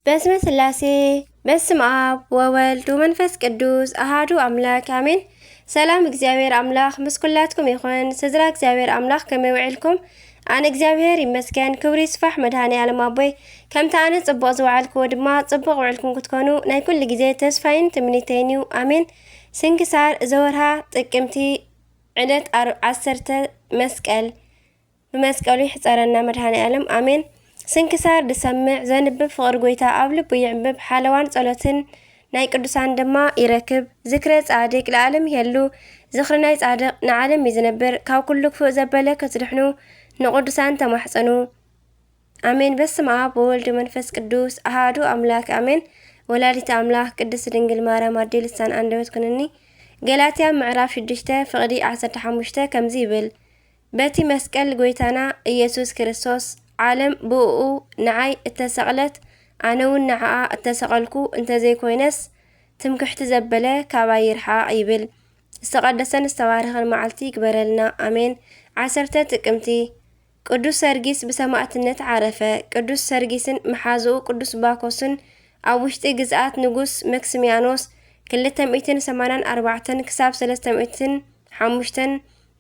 በስመ ስላሴ፣ በስም ኣብ ወወልድ ወመንፈስ ቅዱስ ኣሃዱ ኣምላክ ኣሜን። ሰላም እግዚኣብሔር ኣምላክ ምስ ኩላትኩም ይኹን። ስድራ እግዚኣብሔር ኣምላክ ከመይ ውዒልኩም? ኣነ እግዚኣብሔር ይመስገን፣ ክብሪ ይስፋሕ መድኃኔ ዓለም ኣቦይ። ከምቲ ኣነ ጽቡቕ ዝወዓልክዎ ድማ ጽቡቕ ውዕልኩም ክትኮኑ ናይ ኩሉ ግዜ ተስፋይን ትምኒተይን እዩ። ኣሜን። ስንክሳር ዘወርሃ ጥቅምቲ ዕለት ዓር-፣ ዓሰርተ መስቀል። ብመስቀሉ ይሕጸረና መድኃኔ ዓለም ኣሜን። ስንክሳር ዝሰምዕ ዘንብብ ፍቕሪ ጎይታ ኣብ ልቡ ይዕምብብ፣ ሓለዋን ጸሎትን ናይ ቅዱሳን ድማ ይረክብ። ዝክረ ጻድቅ ለዓለም ይሄሉ፣ ዝኽሪ ናይ ጻድቅ ንዓለም እዩ ዝነብር። ካብ ኩሉ ክፉእ ዘበለ ክትድሕኑ ንቅዱሳን ተማሕጸኑ። ኣሜን። በስመ ኣብ ወወልድ ወመንፈስ ቅዱስ ኣሃዱ ኣምላክ ኣሜን። ወላዲተ ኣምላክ ቅድስት ድንግል ማርያም ኣዴ ልሳን ኣንደበት ኩንኒ። ገላትያ ምዕራፍ ሽዱሽተ ፍቕዲ ዓሰርተ ሓሙሽተ ከምዚ ይብል፣ በቲ መስቀል ጎይታና ኢየሱስ ክርስቶስ ዓለም ብእኡ ንዓይ እተሰቕለት፣ ኣነ እውን ንዓኣ እተሰቐልኩ እንተዘይኮይነስ፣ ትምክሕቲ ዘበለ ካባይ ይርሓቕ ይብል። ዝተቐደሰን ዝተባረኸን መዓልቲ ይግበረልና። ኣሜን። ዓሰርተ ጥቅምቲ፣ ቅዱስ ሰርጊስ ብሰማእትነት ዓረፈ። ቅዱስ ሰርጊስን መሓዝኡ ቅዱስ ባኮስን ኣብ ውሽጢ ግዝኣት ንጉስ መክስሚያኖስ ክልተ ሚእትን ሰማንያን ኣርባዕተን ክሳብ ሰለስተ ሚእትን ሓሙሽተን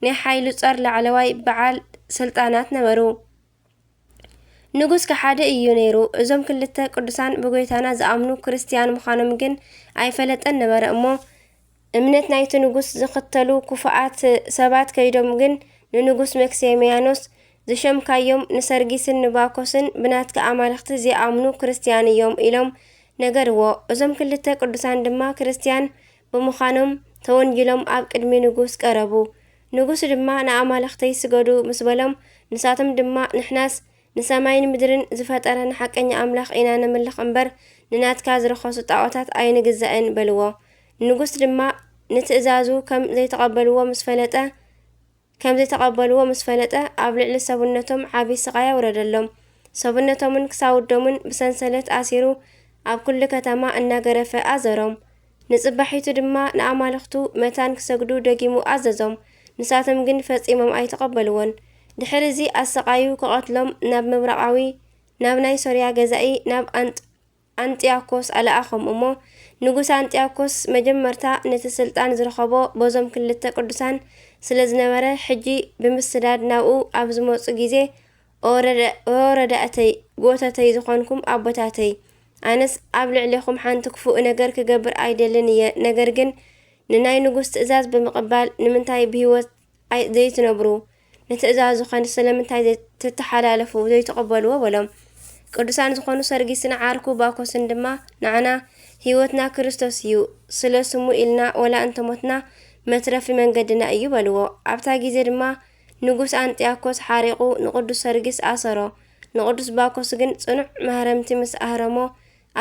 ናይ ሓይሉ ጸር ላዕለዋይ በዓል ስልጣናት ነበሩ። ንጉስ ከሓዲ እዩ ነይሩ። እዞም ክልተ ቅዱሳን ብጎይታና ዝኣምኑ ክርስትያን ምዃኖም ግን ኣይፈለጠን ነበረ እሞ፣ እምነት ናይቲ ንጉስ ዝኽተሉ ክፉኣት ሰባት ከይዶም ግን ንንጉስ መክሲሚያኖስ፣ "ዝሸምካዮም ንሰርጊስን ንባኮስን ብናትካ ኣማልኽቲ ዘይኣምኑ ክርስትያን እዮም" ኢሎም ነገርዎ። እዞም ክልተ ቅዱሳን ድማ ክርስትያን ብምዃኖም ተወንጅሎም ኣብ ቅድሚ ንጉስ ቀረቡ። ንጉስ ድማ "ንኣማልኽተይ ስገዱ" ምስ በሎም፣ ንሳቶም ድማ "ንሕናስ ንሰማይን ምድርን ዝፈጠረ ንሓቀኛ ኣምላኽ ኢና ነምልኽ እምበር፣ ንናትካ ዝረኸሱ ጣዖታት ኣይንግዛእን" በልዎ። ንጉስ ድማ ንትእዛዙ ከም ዘይተቐበልዎ ምስ ፈለጠ፣ ከም ዘይተቐበልዎ ምስ ፈለጠ፣ ኣብ ልዕሊ ሰብነቶም ዓቢ ስቓይ ኣውረደሎም። ሰብነቶምን ክሳውዶምን ብሰንሰለት ኣሲሩ፣ ኣብ ኩሉ ከተማ እናገረፈ ኣዘሮም። ንጽባሒቱ ድማ ንኣማልኽቱ መታን ክሰግዱ ደጊሙ ኣዘዞም። ንሳቶም ግን ፈጺሞም ኣይተቐበልዎን። ድሕሪ እዚ ኣሰቓዩ ክቐትሎም ናብ ምብራቓዊ፣ ናብ ናይ ሶርያ ገዛኢ ናብ ኣንጥ-፣ ኣንጢያኮስ ኣልኣኾም እሞ፣ ንጉስ ኣንጢያኮስ መጀመርታ ነቲ ስልጣን ዝረኸቦ በዞም ክልተ ቅዱሳን ስለ ዝነበረ፣ ሕጂ ብምስዳድ ናብኡ ኣብ ዝመጹ ግዜ፣ "ኦ ረዳ-፣ ኦ ረዳእተይ፣ ጎተተይ ዝኾንኩም ኣቦታተይ፣ ኣነስ ኣብ ልዕሌኹም ሓንቲ ክፉእ ነገር ክገብር ኣይደልን እየ፣ ነገር ግን ንናይ ንጉስ ትእዛዝ ብምቕባል ንምንታይ ብህይወት ኣይ-፣ ዘይትነብሩ? ንትእዛዙኸ ስለምንታይ ዘይ-፣ ትተሓላለፉ፣ ዘይትቕበልዎ?" በሎም። ቅዱሳን ዝኾኑ ሰርጊስን ዓርኩ ባኮስን ድማ፣ "ንዓና ህይወትና ክርስቶስ እዩ፣ ስለ ስሙ ኢልና ወላ እንተሞትና መትረፊ መንገድና እዩ" በልዎ። ኣብታ ግዜ ድማ ንጉስ ኣንጢያኮስ ሓሪቑ ንቅዱስ ሰርጊስ ኣሰሮ። ንቅዱስ ባኮስ ግን ጽኑዕ ማህረምቲ ምስ ኣህረሞ፣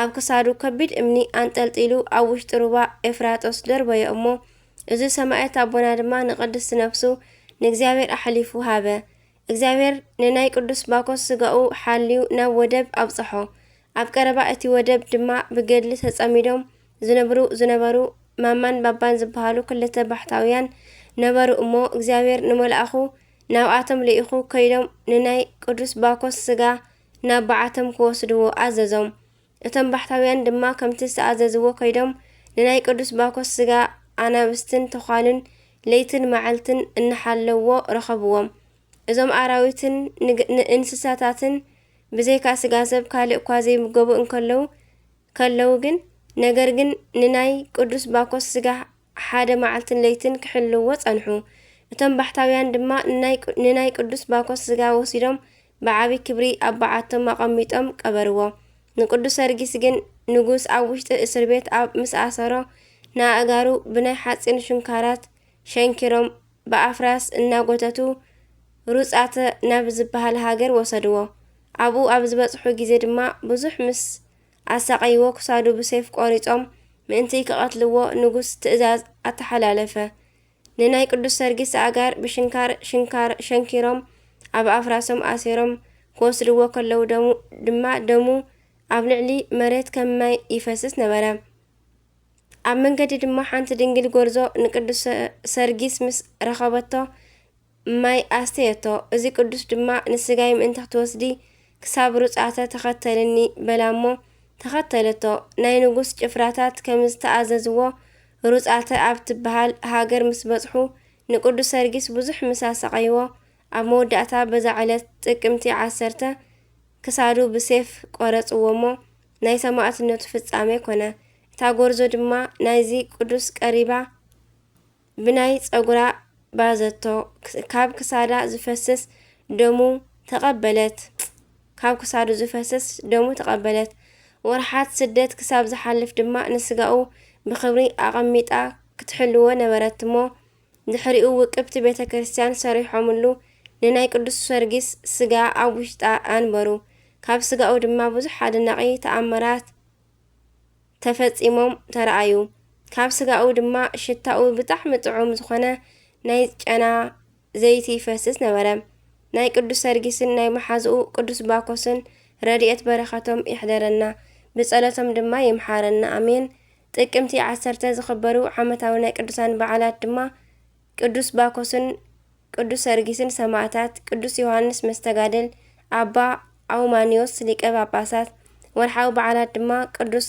ኣብ ክሳዱ ከቢድ እምኒ ኣንጠልጢሉ ኣብ ውሽጢ ሩባ ኤፍራጦስ ደርበዮ እሞ፣ እዚ ሰማዕት ኣቦና ድማ ንቅድስቲ ነፍሱ ንእግዚኣብሔር ኣሕሊፉ ሃበ። እግዚኣብሔር ንናይ ቅዱስ ባኮስ ስጋኡ ሓልዩ ናብ ወደብ ኣብጽሖ። ኣብ ቀረባ እቲ ወደብ ድማ ብገድሊ ተጸሚዶም ዝነብሩ፣ ዝነበሩ ማማን ባባን ዝበሃሉ ክልተ ባሕታውያን ነበሩ እሞ፣ እግዚኣብሔር ንመልኣኹ ናብኣቶም ልኢኹ፣ ከይዶም ንናይ ቅዱስ ባኮስ ስጋ ናብ በዓቶም ክወስድዎ ኣዘዞም። እቶም ባሕታውያን ድማ ከምቲ ዝተኣዘዝዎ ከይዶም፣ ንናይ ቅዱስ ባኮስ ስጋ ኣናብስትን ተዃሉን ለይትን መዓልትን እናሓለውዎ ረኸብዎም። እዞም ኣራዊትን ንግ-፣ ንእንስሳታትን ብዘይካ ስጋ ሰብ ካልእ እኳ ዘይምገቡ እንከለዉ፣ ከለዉ ግን፣ ነገር ግን ንናይ ቅዱስ ባኮስ ስጋ ሓደ መዓልትን ለይትን ክሕልዎ ጸንሑ። እቶም ባሕታውያን ድማ ንናይ ቅ-፣ ንናይ ቅዱስ ባኮስ ስጋ ወሲዶም ብዓቢ ክብሪ ኣብ በዓቶም ኣቐሚጦም ቀበርዎ። ንቅዱስ ሰርጊስ ግን ንጉስ ኣብ ውሽጢ እስር ቤት ኣብ ምስ ኣሰሮ፣ ንኣእጋሩ ብናይ ሓጺን ሽንካራት ሸንኪሮም ብኣፍራስ እናጎተቱ ሩጻተ ናብ ዝበሃል ሃገር ወሰድዎ። ኣብኡ ኣብ ዝበጽሑ ግዜ ድማ ብዙሕ ምስ ኣሳቐይዎ ክሳዱ ብሴፍ ቆሪጾም ምእንቲ ክቐትልዎ ንጉስ ትእዛዝ ኣተሓላለፈ። ንናይ ቅዱስ ሰርጊስ ኣእጋር ብሽንካር ሽንካር ሸንኪሮም ኣብ ኣፍራሶም ኣሲሮም ክወስድዎ ከለዉ ደሙ ድማ ደሙ ኣብ ልዕሊ መሬት ከም ማይ ይፈስስ ነበረ። ኣብ መንገዲ ድማ ሓንቲ ድንግል ጎርዞ ንቅዱስ ሰርጊስ ምስ ረኸበቶ ማይ ኣስተየቶ። እዚ ቅዱስ ድማ ንስጋይ ምእንቲ ክትወስዲ ክሳብ ሩጻተ ተኸተልኒ በላ እሞ ተኸተለቶ። ናይ ንጉስ ጭፍራታት ከም ዝተኣዘዝዎ ሩጻተ ኣብ ትበሃል ሃገር ምስ በጽሑ፣ ንቅዱስ ሰርጊስ ብዙሕ ምስ ኣሳቐይዎ፣ ኣብ መወዳእታ በዛ ዕለት ጥቅምቲ ዓሰርተ ክሳዱ ብሴፍ ቆረጽዎ እሞ፣ ናይ ሰማዕትነቱ ፍጻሜ ኮነ። እታ ጎርዞ ድማ ናይዚ ቅዱስ ቀሪባ ብናይ ጸጉራ ባዘቶ፣ ካብ ክሳዳ ዝፈስስ ደሙ ተቐበለት። ካብ ክሳዱ ዝፈስስ ደሙ ተቐበለት። ወርሓት ስደት ክሳብ ዝሓልፍ ድማ ንስጋኡ ብኽብሪ ኣቐሚጣ ክትሕልዎ ነበረት እሞ፣ ድሕሪኡ ውቅብቲ ቤተ ክርስቲያን ሰሪሖምሉ ንናይ ቅዱስ ሰርጊስ ስጋ ኣብ ውሽጣ ኣንበሩ። ካብ ስጋኡ ድማ ብዙሕ ኣደናቂ ተኣምራት ተፈጺሞም ተረኣዩ። ካብ ስጋኡ ድማ ሽታኡ ብጣዕሚ ጥዑም ዝኾነ ናይ ጨና ዘይቲ ይፈስስ ነበረ። ናይ ቅዱስ ሰርጊስን ናይ መሓዝኡ ቅዱስ ባኮስን ረድኤት በረኸቶም ይሕደረና። ብጸሎቶም ድማ ይምሓረና። ኣሜን። ጥቅምቲ ዓሰርተ ዝኽበሩ ዓመታዊ ናይ ቅዱሳን በዓላት ድማ ቅዱስ ባኮስን ቅዱስ ሰርጊስን ሰማዕታት፣ ቅዱስ ዮሃንስ መስተጋድል፣ ኣባ ኣውማኒዮስ ሊቀ ጳጳሳት። ወርሓዊ በዓላት ድማ ቅዱስ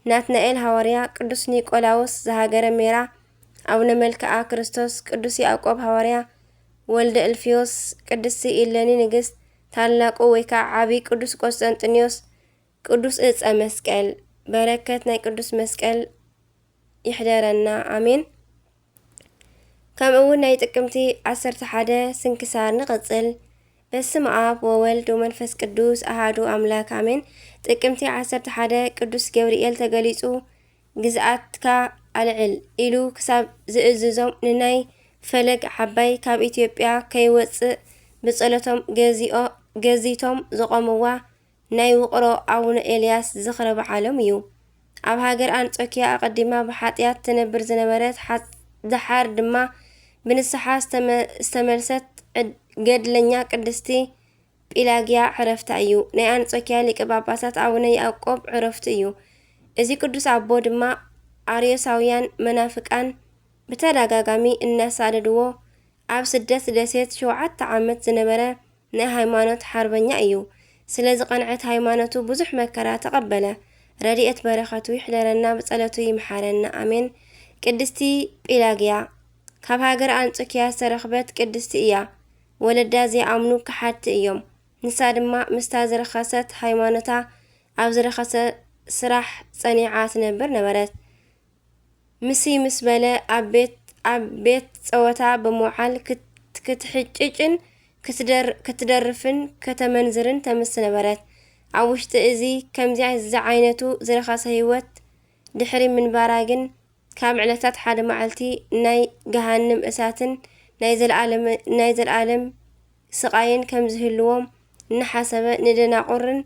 ናትናኤል ሃዋርያ፣ ቅዱስ ኒቆላዎስ ዘሃገረ ሜራ፣ ኣቡነ መልክዓ ክርስቶስ፣ ቅዱስ ያዕቆብ ሃዋርያ፣ ወልደ እልፍዮስ፣ ቅድስቲ ኢለኒ ንግስት፣ ታላቁ ወይ ከዓ ዓቢ ቅዱስ ቆስጠንጢኖስ፣ ቅዱስ እፀ መስቀል። በረከት ናይ ቅዱስ መስቀል ይሕደረና። ኣሜን። ከምኡ እውን ናይ ጥቅምቲ ዓሰርተ ሓደ ስንክሳር ንቐጽል። በስመ ኣብ ወወልድ ወመንፈስ ቅዱስ ኣሃዱ ኣምላክ ኣሜን። ጥቅምቲ ዓሰርተ ሓደ ቅዱስ ገብርኤል ተገሊጹ፣ ግዝኣትካ ኣልዕል ኢሉ ክሳብ ዝእዝዞም፣ ንናይ ፈለግ ዓባይ ካብ ኢትዮጵያ ከይወጽእ ብጸሎቶም ገዚኦ-፣ ገዚቶም ዝቖምዋ ናይ ውቕሮ ኣቡነ ኤልያስ ዝኽረ በዓሎም እዩ። ኣብ ሃገር ኣንጾኪያ ኣቐዲማ ብሓጥያት ትነብር ዝነበረት፣ ሓ-፣ ደሓር ድማ ብንስሓ ዝተመ-፣ ዝተመልሰት ዕድ-፣ ገድለኛ ቅድስቲ ጲላግያ ዕረፍታ እዩ። ናይ ኣንጾኪያ ሊቀ ጳጳሳት ኣቡነ ያዕቆብ ዕረፍቱ እዩ። እዚ ቅዱስ ኣቦ ድማ ኣርዮሳውያን መናፍቃን ብተደጋጋሚ እናሳደድዎ፣ ኣብ ስደት ደሴት ሸውዓተ ዓመት ዝነበረ ናይ ሃይማኖት ሓርበኛ እዩ። ስለ ዝቐንዐት ሃይማኖቱ ብዙሕ መከራ ተቐበለ። ረድኤት በረኸቱ ይሕደረና፣ ብጸሎቱ ይምሓረና። ኣሜን። ቅድስቲ ጲላግያ ካብ ሃገር ኣንጾኪያ ዝተረኽበት ቅድስቲ እያ። ወለዳ ዘይኣምኑ ከሓድቲ እዮም። ንሳ ድማ ምስታ ዝረኸሰት ሃይማኖታ ኣብ ዝረኸሰ ስራሕ ጸኒዓ ትነብር ነበረት። ምሲ ምስ በለ ኣብ ቤት፣ ኣብ ቤት ጸወታ ብምውዓል ክት-፣ ክትሕጭጭን ክትደር-፣ ክትደርፍን ከተመንዝርን ተምስ ነበረት። ኣብ ውሽጢ እዚ ከምዚኣ ዝዓይነቱ ዝረኸሰ ህይወት ድሕሪ ምንባራ ግን፣ ካብ ዕለታት ሓደ መዓልቲ ናይ ገሃንም እሳትን ናይ ዘለኣለም፣ ናይ ዘለኣለም ስቓይን ከም ዝህልዎም እናሓሰበ፣ ንደናቑርን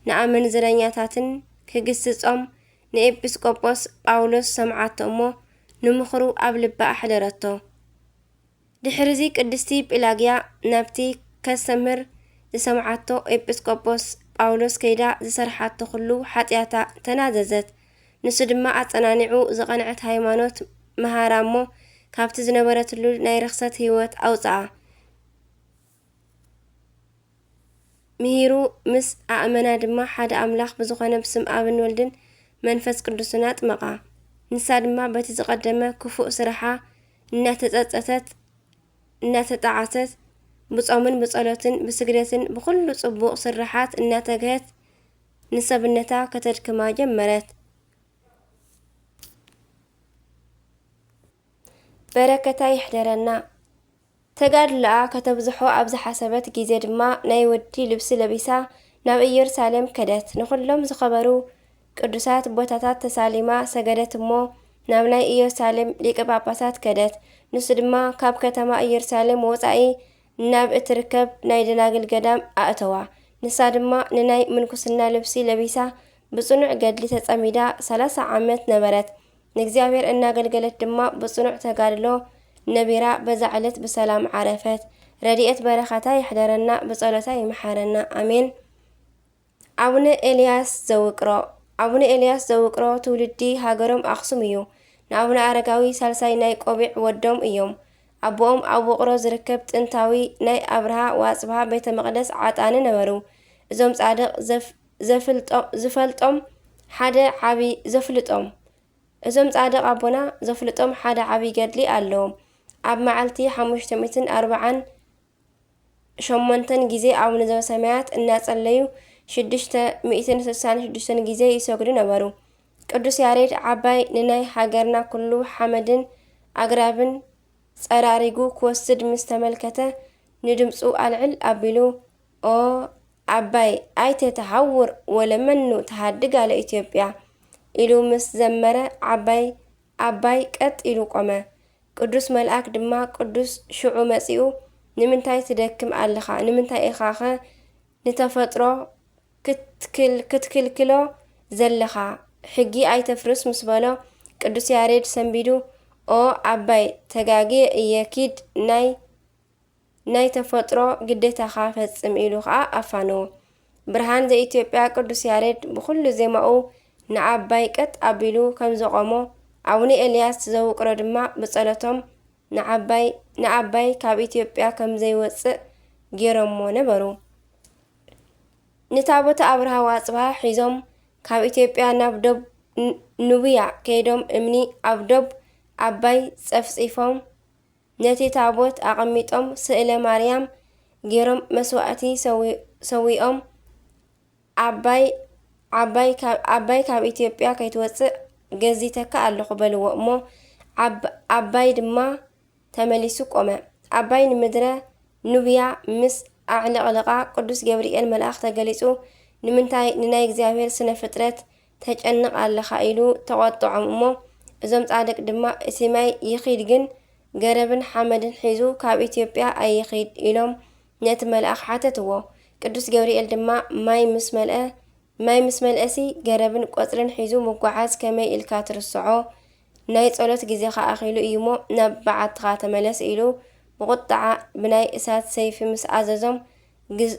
ንኣመንዝረኛታትን ክግስጾም ንኤጲስቆጶስ ጳውሎስ ሰምዓቶ እሞ፣ ንምኽሩ ኣብ ልባ ኣሕደረቶ። ድሕርዚ ቅድስቲ ጲላግያ ናብቲ ከስተምህር ዝሰምዓቶ ኤጲስቆጶስ ጳውሎስ ከይዳ ዝሰርሓቶ ኩሉ ሓጢኣታ ተናዘዘት። ንሱ ድማ ኣጸናኒዑ ዝቐንዐት ሃይማኖት መሃራ እሞ፣ ካብቲ ዝነበረትሉ ናይ ርኽሰት ህይወት ኣውጽኣ። ምሂሩ ምስ ኣእመና ድማ፣ ሓደ ኣምላኽ ብዝኾነ ብስም ኣብን ወልድን መንፈስ ቅዱስን ኣጥመቓ። ንሳ ድማ በቲ ዝቐደመ ክፉእ ስራሓ እናተጸጸተት፣ እናተጠዓሰት፣ ብጾምን ብጸሎትን ብስግደትን ብኹሉ ጽቡቕ ስራሓት እናተግሀት ንሰብነታ ከተድክማ ጀመረት። በረከታ ይሕደረና። ተጋድሎኣ ከተብዝሖ ኣብ ዝሓሰበት ግዜ ድማ፣ ናይ ወዲ ልብሲ ለቢሳ ናብ ኢየሩሳሌም ከደት። ንኹሎም ዝኸበሩ ቅዱሳት ቦታታት ተሳሊማ ሰገደት እሞ፣ ናብ ናይ ኢየሩሳሌም ሊቀ ጳጳሳት ከደት። ንሱ ድማ ካብ ከተማ ኢየሩሳሌም ወጻኢ ናብ እትርከብ ናይ ደናግል ገዳም ኣእተዋ። ንሳ ድማ ንናይ ምንኩስና ልብሲ ለቢሳ ብጽኑዕ ገድሊ ተጸሚዳ ሰላሳ ዓመት ነበረት። ንእግዚኣብሔር እናገልገለት ድማ ብጽኑዕ ተጋድሎ ነቢራ በዛ ዕለት ብሰላም ዓረፈት። ረድኤት በረኸታ ይሕደረና፣ ብጸሎታ ይምሓረና። ኣሜን። ኣቡነ ኤልያስ ዘውቅሮ። ኣቡነ ኤልያስ ዘውቅሮ ትውልዲ ሃገሮም ኣኽሱም እዩ። ንኣቡነ ኣረጋዊ ሳልሳይ ናይ ቆቢዕ ወዶም እዮም። ኣቦኦም ኣብ ውቕሮ ዝርከብ ጥንታዊ ናይ ኣብርሃ ወኣጽብሃ ቤተ መቕደስ ዓጣኒ ነበሩ። እዞም ጻድቕ ዘፍ-፣ ዘፍልጦ-፣ ዝፈልጦም ሓደ ዓቢ ዘፍልጦም። እዞም ጻድቕ ኣቦና ዘፍልጦም ሓደ ዓቢ ገድሊ ኣለዎም። ኣብ መዓልቲ ሓሙሽተ ሚእትን ኣርባዓን ሸሞንተን ግዜ ኣቡነ ዘበሰማያት እናጸለዩ ሽዱሽተ ሚእትን ስሳን ሽዱሽተን ግዜ ይሰግዱ ነበሩ። ቅዱስ ያሬድ ዓባይ ንናይ ሃገርና ኩሉ ሓመድን ኣግራብን ጸራሪጉ ክወስድ ምስ ተመልከተ ንድምጹ ኣልዕል ኣቢሉ፣ "ኦ ኣባይ ኣይተ ተሃውር ወለመኑ ተሃድግ ኣለ ኢትዮጵያ" ኢሉ ምስ ዘመረ ዓባይ ኣባይ ቀጥ ኢሉ ቆመ። ቅዱስ መልኣክ ድማ ቅዱስ ሽዑ መጺኡ፣ "ንምንታይ ትደክም ኣለኻ? ንምንታይ ኢኻኸ ንተፈጥሮ ክትክል-፣ ክትክልክሎ ዘለኻ? ሕጊ ኣይተፍርስ" ምስ በሎ፣ ቅዱስ ያሬድ ሰንቢዱ፣ "ኦ ኣባይ፣ ተጋግየ እየ፣ ኪድ ናይ ናይ ተፈጥሮ ግዴታኻ ፈጽም" ኢሉ ኸኣ ኣፋነዎ። ብርሃን ዘኢትዮጵያ ቅዱስ ያሬድ ብኹሉ ዜማኡ ንዓባይ ቀጥ ኣቢሉ ከም ዘቖሞ፣ ኣቡነ ኤልያስ ዘውቅሮ ድማ ብጸሎቶም ንዓባይ፣ ንዓባይ ካብ ኢትዮጵያ ከም ዘይወጽእ ገይሮሞ ነበሩ። ንታቦተ ኣብርሃ ወኣጽብሃ ሒዞም ካብ ኢትዮጵያ ናብ ዶብ ን-፣ ኑብያ ከይዶም እምኒ ኣብ ዶብ ኣባይ ጸፍጺፎም ነቲ ታቦት ኣቐሚጦም ስእለ ማርያም ገይሮም መስዋእቲ ሰዊ-፣ ሰዊኦም ኣባይ፣ ዓባይ ካብ፣ ኣባይ ካብ ኢትዮጵያ ከይትወጽእ ገዚተካ ኣለኹ በልዎ እሞ ዓብ-፣ ኣባይ ድማ ተመሊሱ ቆመ። ኣባይ ንምድረ ኑብያ ምስ ኣዕለቕለቓ ቅዱስ ገብርኤል መልኣኽ ተገሊጹ፣ "ንምንታይ ንናይ እግዚኣብሔር ስነ ፍጥረት ተጨንቕ ኣለኻ?" ኢሉ ተቖጥዖም እሞ፣ እዞም ጻድቅ ድማ፣ "እቲ ማይ ይኺድ ግን ገረብን ሓመድን ሒዙ ካብ ኢትዮጵያ ኣይኺድ?" ኢሎም ነቲ መልኣኽ ሓተትዎ። ቅዱስ ገብርኤል ድማ፣ "ማይ ምስ መልአ፣ ማይ ምስ መልአሲ ገረብን ቆጽልን ሒዙ ምጓዓዝ ከመይ ኢልካ ትርስዖ? ናይ ጸሎት ግዜኻ ኣኺሉ እዩሞ ናብ በዓትኻ ተመለስ" ኢሉ ብቑጥዓ ብናይ እሳት ሰይፊ ምስ ኣዘዞም፣ ግዝ-፣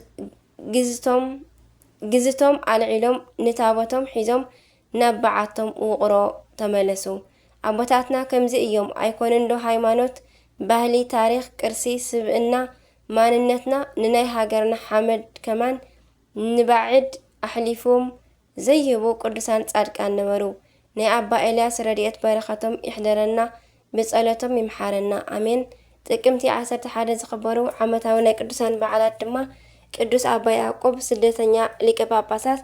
ግዝቶም፣ ግዝቶም ኣልዒሎም ንታቦቶም ሒዞም ናብ በዓቶም ውቕሮ ተመለሱ። ኣቦታትና ከምዚ እዮም ኣይኮኑንዶ? ሃይማኖት፣ ባህሊ፣ ታሪኽ፣ ቅርሲ፣ ስብእና፣ ማንነትና ንናይ ሃገርና ሓመድ ከማን ንባዕድ ኣሕሊፎም ዘይህቡ ቅዱሳን ጻድቃን ነበሩ። ናይ ኣባ ኤልያስ ረድኤት በረኸቶም ይሕደረና፣ ብጸሎቶም ይምሓረና። ኣሜን። ጥቅምቲ ዓሰርተ ሓደ ዝኽበሩ ዓመታዊ ናይ ቅዱሳን በዓላት ድማ ቅዱስ ኣባ ያዕቆብ ስደተኛ ሊቀ ጳጳሳት፣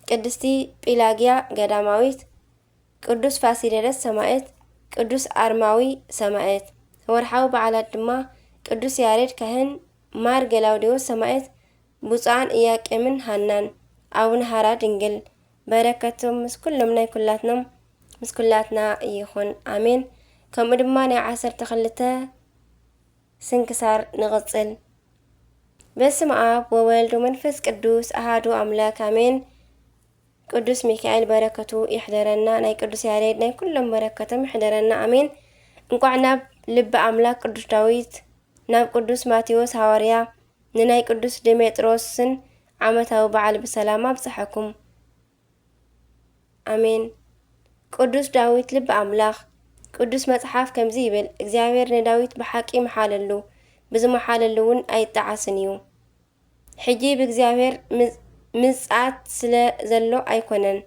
ቅድስቲ ጲላግያ ገዳማዊት፣ ቅዱስ ፋሲለደስ ሰማዕት፣ ቅዱስ ኣርማዊ ሰማዕት። ወርሓዊ በዓላት ድማ ቅዱስ ያሬድ ካህን፣ ማር ገላውዴዎስ ሰማዕት፣ ብፁዓን ኢያቄምን ሃናን፣ ኣቡነ ሃራ ድንግል። በረከቶም ምስ ኩሎም ናይ ኩላትኖም፣ ምስ ኩላትና ይኹን። ኣሜን። ከምኡ ድማ ናይ ዓሰርተ ክልተ ስንክሳር ንቕጽል። በስመ ኣብ ወወልድ ወመንፈስ ቅዱስ ኣሃዱ ኣምላክ ኣሜን። ቅዱስ ሚካኤል በረከቱ ይሕደረና፣ ናይ ቅዱስ ያሬድ ናይ ኩሎም በረከቶም ይሕደረና ኣሜን። እንቋዕ ናብ ልቢ ኣምላክ ቅዱስ ዳዊት፣ ናብ ቅዱስ ማቴዎስ ሃዋርያ፣ ንናይ ቅዱስ ዴሜጥሮስን ዓመታዊ በዓል ብሰላም ኣብጽሐኩም። ኣሜን። ቅዱስ ዳዊት ልቢ ኣምላኽ። ቅዱስ መጽሓፍ ከምዚ ይብል፣ እግዚኣብሔር ንዳዊት ብሓቂ መሓለሉ፣ ብዝመሓለሉ እውን ኣይጠዓስን እዩ። ሕጂ ብእግዚኣብሔር ም-፣ ምጽኣት ስለ ዘሎ ኣይኮነን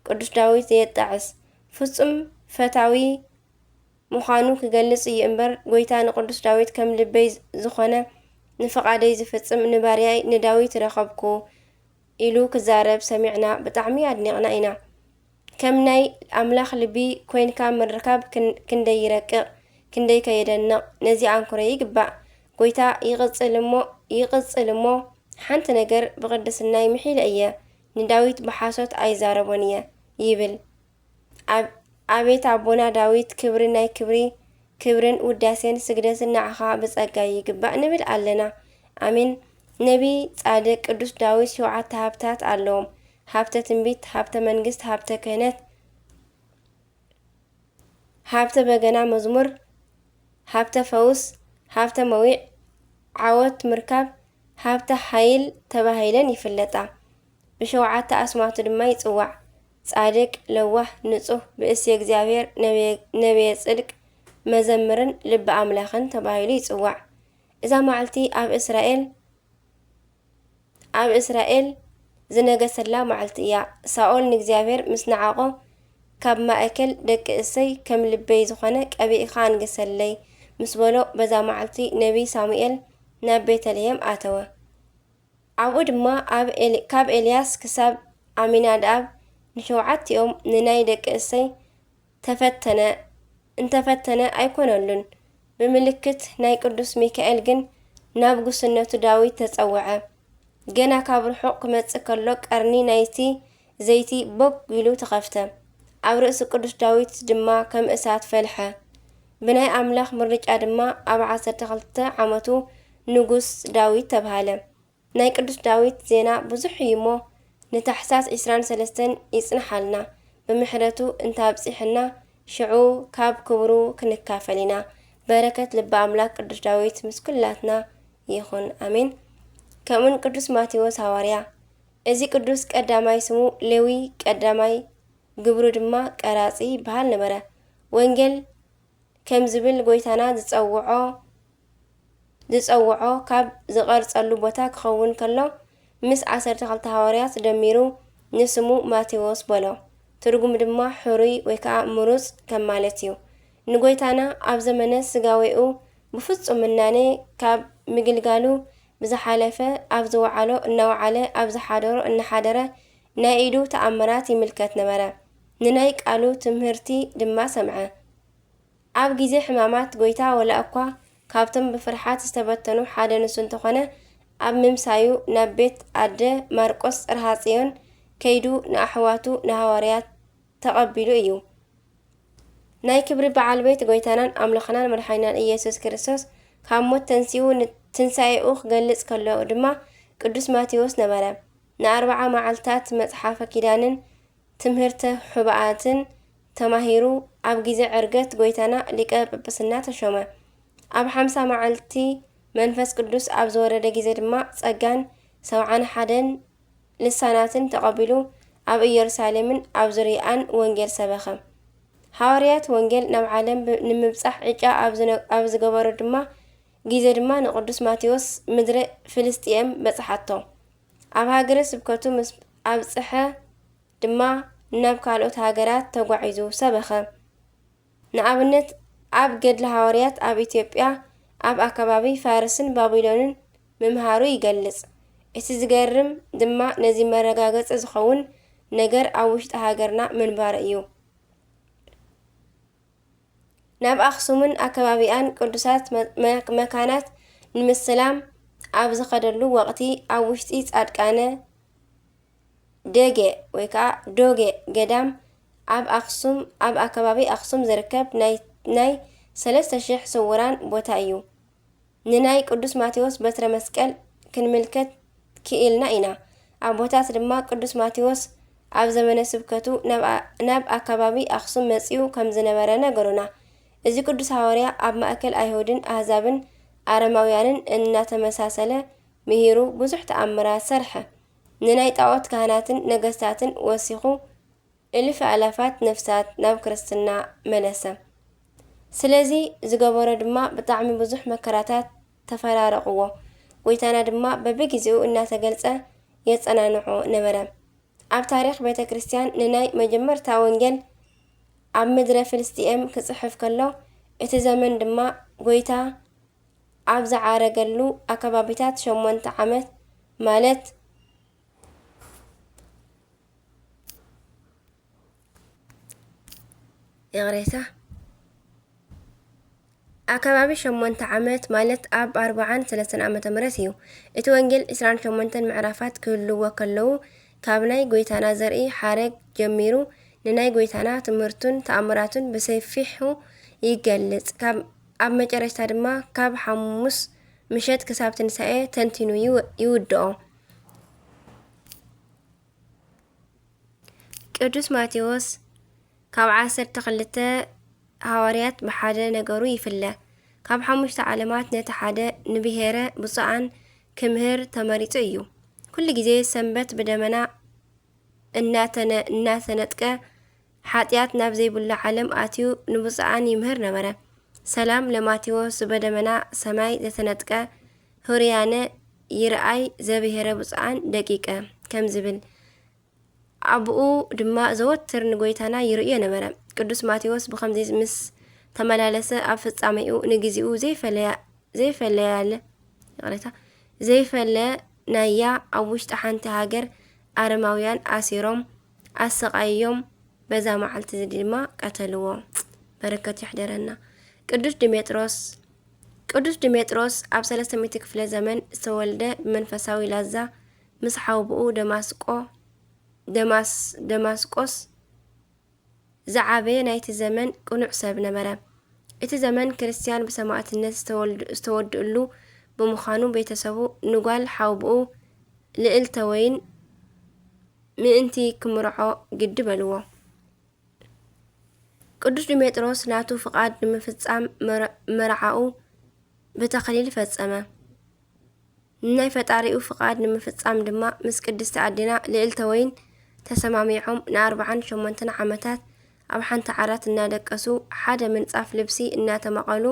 ቅዱስ ዳዊት ዘየጣዕስ፣ ፍጹም ፈታዊ ምዃኑ ክገልጽ እዩ እምበር፣ ጐይታ ንቅዱስ ዳዊት ከም ልበይ ዝኾነ ንፍቓደይ ዝፍጽም ንባርያይ ንዳዊት ረኸብኩ ኢሉ ክዛረብ ሰሚዕና ብጣዕሚ ኣድኒቕና ኢና። ከም ናይ ኣምላኽ ልቢ ኮይንካ ምርካብ ክን-፣ ክንደይ ይረቅቕ፣ ክንደይከ የደንቕ። ነዚ ኣንክሮ ይግባእ። ጐይታ ይቕጽል እሞ፣ ይቕጽል እሞ፣ ሓንቲ ነገር ብቕድስናይ ምሒለ እየ፣ ንዳዊት ብሓሶት ኣይዛረቦን እየ ይብል። ኣብ-፣ ኣቤት ኣቦና ዳዊት፣ ክብሪ ናይ ክብሪ፣ ክብርን ውዳሴን ስግደትን ንዓኻ ብጸጋ ይግባእ ንብል ኣለና። ኣሜን። ነቢይ ጻድቅ ቅዱስ ዳዊት ሸውዓተ ሃብታት ኣለዎም። ሃብተ ትንቢት፣ ሃብተ መንግስት፣ ሃብተ ክህነት፣ ሃብተ በገና መዝሙር፣ ሃብተ ፈውስ፣ ሃብተ መዊዕ፣ ዓወት ምርካብ፣ ሃብተ ሓይል ተባሂለን ይፍለጣ። ብሸውዓተ ኣስማቱ ድማ ይጽዋዕ። ጻድቅ፣ ለዋህ፣ ንጹህ፣ ብእሲ እግዚኣብሔር፣ ነብየ፣ ነብየ ጽድቅ፣ መዘምርን ልቢ ኣምላኽን ተባሂሉ ይጽዋዕ። እዛ መዓልቲ ኣብ እስራኤል፣ ኣብ እስራኤል ዝነገሰላ መዓልቲ እያ። ሳኦል ንእግዚኣብሔር ምስ ነዓቖ፣ ካብ ማእከል ደቂ እሰይ ከም ልበይ ዝኾነ ቀቢእኻ ኣንግሰለይ ምስ በሎ፣ በዛ መዓልቲ ነቢይ ሳሙኤል ናብ ቤተልሔም ኣተወ። ኣብኡ ድማ ኣብ ኤሊ-፣ ካብ ኤልያስ ክሳብ ኣሚናድኣብ ንሸውዓቲኦም ንናይ ደቂ እሰይ ተፈተነ፣ እንተፈተነ ኣይኮነሉን። ብምልክት ናይ ቅዱስ ሚካኤል ግን ናብ ጉስነቱ ዳዊት ተጸውዐ። ገና ካብ ርሑቕ ክመጽእ ከሎ ቀርኒ ናይቲ ዘይቲ ቦግ ኢሉ ተኸፍተ። ኣብ ርእሲ ቅዱስ ዳዊት ድማ ከም እሳት ፈልሐ። ብናይ ኣምላኽ ምርጫ ድማ ኣብ ዓሰርተ ክልተ ዓመቱ ንጉስ ዳዊት ተብሃለ። ናይ ቅዱስ ዳዊት ዜና ብዙሕ እዩ እሞ፣ ንታሕሳስ ዕስራን ሰለስተን ይጽንሓልና። ብምሕረቱ እንተኣብጺሕና፣ ሽዑ ካብ ክብሩ ክንካፈል ኢና። በረከት ልበ ኣምላክ ቅዱስ ዳዊት ምስ ኩላትና ይኹን፣ ኣሜን። ከምኡን ቅዱስ ማቴዎስ ሃዋርያ። እዚ ቅዱስ ቀዳማይ ስሙ ሌዊ፣ ቀዳማይ ግብሩ ድማ ቀራጺ ይበሃል ነበረ። ወንጌል ከም ዝብል ጎይታና ዝጸውዖ፣ ዝጸውዖ ካብ ዝቐርጸሉ ቦታ ክኸውን ከሎ፣ ምስ ዓሰርተ ክልተ ሃዋርያት ደሚሩ ንስሙ ማቴዎስ በሎ። ትርጉሙ ድማ ሕሩይ ወይ ከኣ ምሩጽ ከም ማለት እዩ። ንጎይታና ኣብ ዘመነ ስጋዌኡ ብፍጹም ምናኔ ካብ ምግልጋሉ ብዝሓለፈ፣ ኣብ ዝወዓሎ እናወዓለ፣ ኣብ ዝሓደሮ እናሓደረ ናይ ኢዱ ተኣምራት ይምልከት ነበረ። ንናይ ቃሉ ትምህርቲ ድማ ሰምዐ። ኣብ ግዜ ሕማማት ጎይታ ወላ እኳ ካብቶም ብፍርሓት ዝተበተኑ ሓደ ንሱ እንተኾነ፣ ኣብ ምምሳዩ ናብ ቤት ኣደ ማርቆስ ጽርሃ ጽዮን ከይዱ ንኣሕዋቱ ንሃዋርያት ተቐቢሉ እዩ። ናይ ክብሪ በዓል ቤት ጎይታናን ኣምላኽናን መድሓኒናን ኢየሱስ ክርስቶስ ካብ ሞት ተንሲኡ ን-፣ ትንሳኤኡ ክገልጽ ከሎ ድማ ቅዱስ ማቴዎስ ነበረ። ንኣርብዓ መዓልታት መጽሓፈ ኪዳንን ትምህርተ ሑባኣትን ተማሂሩ ኣብ ግዜ ዕርገት ጎይታና ሊቀ ጵጵስና ተሾመ። ኣብ ሓምሳ መዓልቲ መንፈስ ቅዱስ ኣብ ዝወረደ ግዜ ድማ ጸጋን ሰብዓን ሓደን ልሳናትን ተቐቢሉ ኣብ ኢየሩሳሌምን ኣብ ዙርያኣን ወንጌል ሰበኸ። ሃዋርያት ወንጌል ናብ ዓለም ብ-፣ ንምብጻሕ ዕጫ ኣብ ዝነ-፣ ኣብ ዝገበሩ ድማ ግዜ ድማ ንቅዱስ ማቴዎስ ምድሪ ፍልስጥኤም በጽሓቶ። ኣብ ሃገረ ስብከቱ ምስ ኣብጽሐ ድማ ናብ ካልኦት ሃገራት ተጓዒዙ ሰበኸ። ንኣብነት ኣብ ገድለ ሃዋርያት ኣብ ኢትዮጵያ ኣብ ኣከባቢ ፋርስን ባቢሎንን ምምሃሩ ይገልጽ። እቲ ዝገርም ድማ ነዚ መረጋገጺ ዝኸውን ነገር ኣብ ውሽጢ ሃገርና ምንባሩ እዩ። ናብ ኣኽሱምን ኣከባቢኣን ቅዱሳት መ-፣ መ-፣ መካናት ንምስላም ኣብ ዝኸደሉ ወቕቲ ኣብ ውሽጢ ጻድቃነ ደገ ወይ ከዓ ዶገ ገዳም ኣብ ኣኽሱም፣ ኣብ ኣከባቢ ኣኽሱም ዝርከብ ናይ፣ ናይ ሰለስተ ሽሕ ስውራን ቦታ እዩ። ንናይ ቅዱስ ማቴዎስ በትረ መስቀል ክንምልከት ክኢልና ኢና። ኣቦታት ድማ ቅዱስ ማቴዎስ ኣብ ዘመነ ስብከቱ ናብ ኣ-፣ ናብ ኣከባቢ ኣኽሱም መጺኡ ከም ዝነበረ ነገሩና። እዚ ቅዱስ ሃዋርያ ኣብ ማእከል ኣይሁድን ኣህዛብን ኣረማውያንን እናተመሳሰለ ምሂሩ ብዙሕ ተኣምራት ሰርሐ። ንናይ ጣዖት ካህናትን ነገስታትን ወሲኹ እልፍ ኣእላፋት ነፍሳት ናብ ክርስትና መለሰ። ስለዚ ዝገበሮ ድማ ብጣዕሚ ብዙሕ መከራታት ተፈራረቕዎ። ጎይታና ድማ በብግዜኡ እናተገልጸ የጸናንዖ ነበረ። ኣብ ታሪኽ ቤተ ክርስቲያን ንናይ መጀመርታ ወንጌል ኣብ ምድረ ፍልስጥኤም ክጽሕፍ ከሎ፣ እቲ ዘመን ድማ ጎይታ ኣብ ዝዓረገሉ ኣከባቢታት ሸሞንተ ዓመት ማለት፣ ይቕሬታ፣ ኣከባቢ ሸሞንተ ዓመት ማለት ኣብ ኣርብዓን ሰለስተን ዓመተ ምህረት እዩ። እቲ ወንጌል ዕስራን ሸሞንተን ምዕራፋት ክህልዎ ከለዉ፣ ካብ ናይ ጎይታና ዘርኢ ሓረግ ጀሚሩ ንናይ ጎይታና ትምህርቱን ተኣምራቱን ብሰፊሑ ይገልጽ። ካብ፣ ኣብ መጨረሽታ ድማ ካብ ሓሙስ ምሸት ክሳብ ትንሳኤ ተንቲኑ ይው-፣ ይውድኦ። ቅዱስ ማቴዎስ ካብ ዓሰርተ ክልተ ሃዋርያት ብሓደ ነገሩ ይፍለ። ካብ ሓሙሽተ ዓለማት ነቲ ሓደ ንብሔረ ብፁዓን ክምህር ተመሪጹ እዩ። ኩሉ ግዜ ሰንበት ብደመና እናተነ-፣ እናተነጥቀ ሓጢኣት ናብ ዘይብሉ ዓለም ኣትዩ ንብፁዓን ይምህር ነበረ። ሰላም ለማቴዎስ በደመና ሰማይ ዘተነጥቀ ህሩያነ ይርኣይ ዘብሔረ ብፁዓን ደቂቀ። ከም ዝብል፣ ኣቡኡ ድማ ዘወትር ንጎይታና ይርእዮ ነበረ። ቅዱስ ማቴዎስ ብኸምዚ ምስ ተመላለሰ፣ ኣብ ፍጻሜኡ ንግዚኡ ዘይፈለያ፣ ዘይፈለያለ፣ ይቕሬታ፣ ዘይፈለናያ ኣብ ውሽጢ ሓንቲ ሃገር ኣረማውያን ኣሲሮም ኣሰቓይዮም፣ በዛ መዓልቲ እዚ ድማ ቀተልዎ። በረከቱ ይሕደረና። ቅዱስ ዲሜጥሮስ። ቅዱስ ዲሜጥሮስ ኣብ ሰለስተ ሚእቲ ክፍለ ዘመን ዝተወልደ፣ ብመንፈሳዊ ላዛ ምስ ሓውብኡ ደማስቆ፣ ደማስ-፣ ደማስቆስ ዝዓበየ ናይቲ ዘመን ቅኑዕ ሰብ ነበረ። እቲ ዘመን ክርስትያን ብሰማእትነት ዝተወልዱ-፣ ዝተወድእሉ ብምዃኑ፣ ቤተሰቡ ንጓል ሓውብኡ ልእልተ ወይን ምእንቲ ክምርዖ ግዲ በልዎ። ቅዱስ ዲሜጥሮስ ናቱ ፍቓድ ንምፍጻም መር-፣ መርዓኡ ብተኽሊል ፈጸመ። ንናይ ፈጣሪኡ ፍቓድ ንምፍጻም ድማ ምስ ቅድስቲ ኣዴና ልእልተ ወይን ተሰማሚዖም ንኣርብዓን ሸሞንተን ዓመታት ኣብ ሓንቲ ዓራት እናደቀሱ፣ ሓደ ምንጻፍ ልብሲ እናተማቐሉ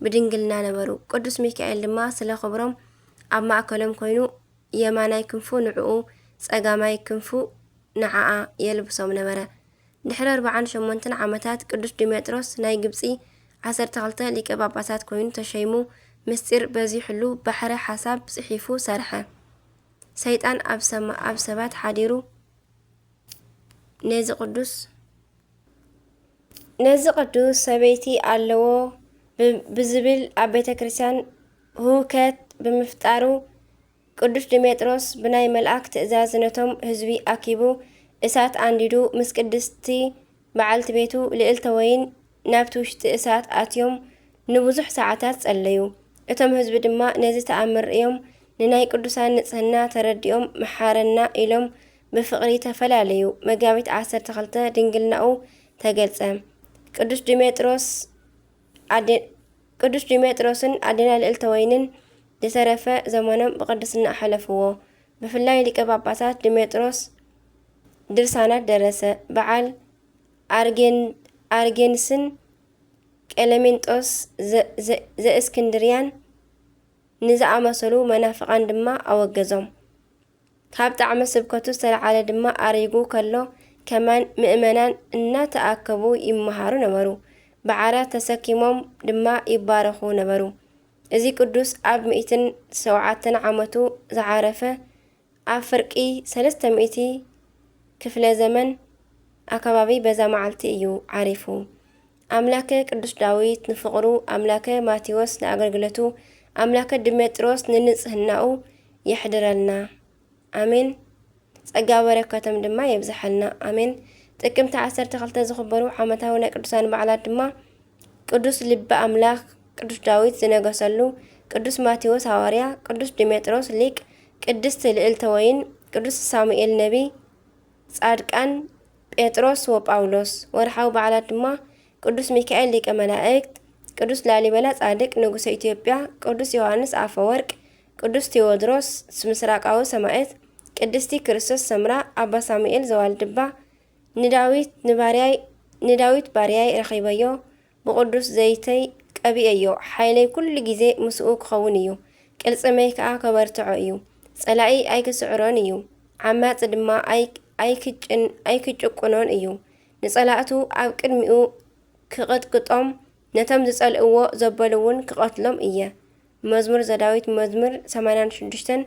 ብድንግልና ነበሩ። ቅዱስ ሚካኤል ድማ ስለ ክብሮም ኣብ ማእከሎም ኮይኑ የማናይ ክንፉ ንዕኡ፣ ጸጋማይ ክንፉ ንዓኣ የልብሶም ነበረ። ድሕሪ ኣርብዓን ሸሞንተን ዓመታት ቅዱስ ዲሜጥሮስ ናይ ግብጺ ዓሰርተ ክልተ ሊቀ ጳጳሳት ኮይኑ ተሸይሙ፣ ምስጢር በዚሕሉ ባሕረ ሓሳብ ጽሒፉ ሰርሐ። ሰይጣን ኣብ ሰማ-፣ ኣብ ሰባት ሓዲሩ ነዚ ቅዱስ፣ ነዚ ቅዱስ ሰበይቲ ኣለዎ ብ-፣ ብዝብል ኣብ ቤተ ክርስቲያን ህውከት ብምፍጣሩ፣ ቅዱስ ዲሜጥሮስ ብናይ መልኣክ ትእዛዝ ነቶም ህዝቢ ኣኪቡ እሳት ኣንዲዱ ምስ ቅድስቲ በዓልቲ ቤቱ ልእልተ ወይን ናብቲ ውሽጢ እሳት ኣትዮም ንብዙሕ ሰዓታት ጸለዩ። እቶም ህዝቢ ድማ ነዚ ተኣምር ርእዮም ንናይ ቅዱሳን ንጽህና ተረዲኦም መሓረና ኢሎም ብፍቕሪ ተፈላለዩ። መጋቢት ዓሰርተ ክልተ ድንግልናኡ ተገልጸ። ቅዱስ ዲሜጥሮስ ኣደ-፣ ቅዱስ ዲሜጥሮስን ኣዴና ልእልተ ወይንን ዝተረፈ ዘመኖም ብቅድስና ኣሕለፍዎ። ብፍላይ ሊቀ ጳጳሳት ዲሜጥሮስ ድርሳናት ደረሰ። በዓል ኣርጌን-፣ ኣርጌንስን ቀለሜንጦስ ዘ-፣ ዘ-፣ ዘእስክንድርያን ንዝኣመሰሉ መናፍቃን ድማ ኣወገዞም። ካብ ጣዕሚ ስብከቱ ዝተለዓለ ድማ ኣሪጉ ከሎ ከማን ምእመናን እናተኣከቡ ይመሃሩ ነበሩ። ብዓራት ተሰኪሞም ድማ ይባረኹ ነበሩ። እዚ ቅዱስ ኣብ ሚእትን ሸውዓተን ዓመቱ ዝዓረፈ፣ ኣብ ፍርቂ ሰለስተ ሚእቲ ክፍለ ዘመን ኣከባቢ በዛ መዓልቲ እዩ ዓሪፉ። ኣምላከ ቅዱስ ዳዊት ንፍቕሩ፣ ኣምላከ ማቴዎስ ንኣገልግለቱ፣ ኣምላከ ድሜጥሮስ ንንጽህናኡ የሕድረልና። ኣሜን። ጸጋ በረከቶም ድማ የብዝሓልና። ኣሜን። ጥቅምቲ ዓሰርተ ክልተ ዝኽበሩ ዓመታዊ ናይ ቅዱሳን በዓላት ድማ ቅዱስ ልበ ኣምላክ ቅዱስ ዳዊት ዝነገሰሉ፣ ቅዱስ ማቴዎስ ሃዋርያ፣ ቅዱስ ድሜጥሮስ ሊቅ፣ ቅድስት ልእልተ ወይን፣ ቅዱስ ሳሙኤል ነቢይ፣ ጻድቃን ጴጥሮስ ወጳውሎስ። ወርሓዊ በዓላት ድማ ቅዱስ ሚካኤል ሊቀ መላእክት፣ ቅዱስ ላሊበላ ጻድቅ ንጉሰ ኢትዮጵያ፣ ቅዱስ ዮሃንስ ኣፈወርቅ፣ ቅዱስ ቴዎድሮስ ምስራቃዊ ሰማዕት፣ ቅድስቲ ክርስቶስ ሰምራ፣ ኣባ ሳሙኤል ዘዋልድባ፣ ንዳዊት ንባርያይ፣ ንዳዊት ባርያይ ረኺበዮ፣ ብቅዱስ ዘይተይ ቀቢኤዮ፣ ሓይለይ ኩሉ ግዜ ምስኡ ክኸውን እዩ፣ ቅልጽመይ ከኣ ከበርትዖ እዩ። ጸላኢ ኣይክስዕሮን እዩ፣ ዓማጺ ድማ ኣይ-፣ ኣይክጭን-፣ ኣይክጭቁኖን እዩ። ንጸላእቱ ኣብ ቅድሚኡ ክቕጥቅጦም፣ ነቶም ዝጸልእዎ ዘበሉ እውን ክቐትሎም እየ። መዝሙር ዘዳዊት መዝሙር ሰማንያን ሽዱሽተን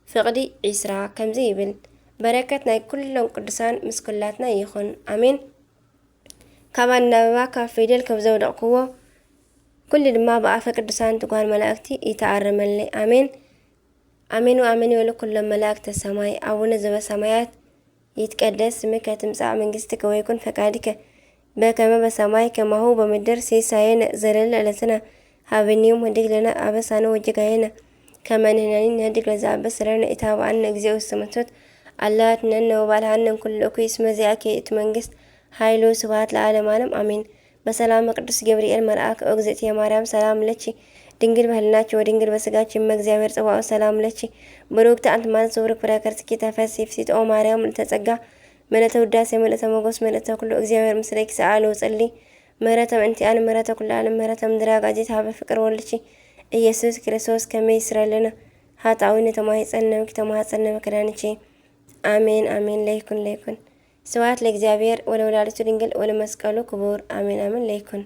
ፍቕዲ ዒስራ ከምዚ ይብል፣ በረከት ናይ ኩሎም ቅዱሳን ምስ ኩላትና ይኹን። ኣሜን። ካብ ኣናብባ ካብ ፊደል ከም ዘውደቕክዎ፣ ኩሉ ድማ ብኣፈ ቅዱሳን ትጉሃን መላእክቲ ይተኣረመለይ። ኣሜን። ኣሜን ወኣሜን ይበሉ ኩሎም መላእክተ ሰማይ። ኣቡነ ዘበሰማያት ይትቀደስ ስምከ ትምጻእ መንግስትከ ወይኩን ፈቃድከ በከመ በሰማይ ከማሁ በምድር። ሲሳየነ ዘለለ ዕለትነ ሀበነ ዮም፣ ህድግ ለነ አበሳነ ወጌጋየነ ከመ ንሕነኒ ንህድግ ለዘአበሰ ለነ። ኢታብአነ እግዚኦ ውስተ መንሱት አላ አድህነነ ወባልሐነ እምኩሉ እኩይ እስመ ዚአከ ይእቲ መንግስት ኃይል ወስብሐት ለዓለመ ዓለም አሜን። በሰላመ ቅዱስ ገብርኤል መልአክ ኦ እግዝእትየ ማርያም ሰላም ለኪ ድንግል በህልናኪ ወድንግል በስጋኪ እመ እግዚአብሔር ጸባኦት ሰላም ለኪ ብሩክቲ አንቲ ማለት ዘውርክ ፍሬ ከርስኪ ተፈሲ ፍሲት ኦ ማርያም ምልዕተ ጸጋ ምልዕተ ውዳሴ ምልዕተ ሞገስ ምልዕተ ኩሉ እግዚአብሔር ምስሌኪ ሰአሊ ወጸሊ ምህረተ ምእንቲአን ምህረተ ኩሉ ዓለም ምህረተ ምድረ አጋዚት ሀበ ፍቅር ወልድኪ ኢየሱስ ክርስቶስ ከመ ይስረይ ለነ ኃጣውኢነ ተማሂጸነ ምኪ ተማሐጸነ መከዳንኪ ኣሜን ኣሜን ለይኩን ለይኩን። ስብሐት ለእግዚኣብሔር ወለወላዲቱ ድንግል ወለመስቀሉ ክቡር። ኣሜን ኣሜን ለይኩን።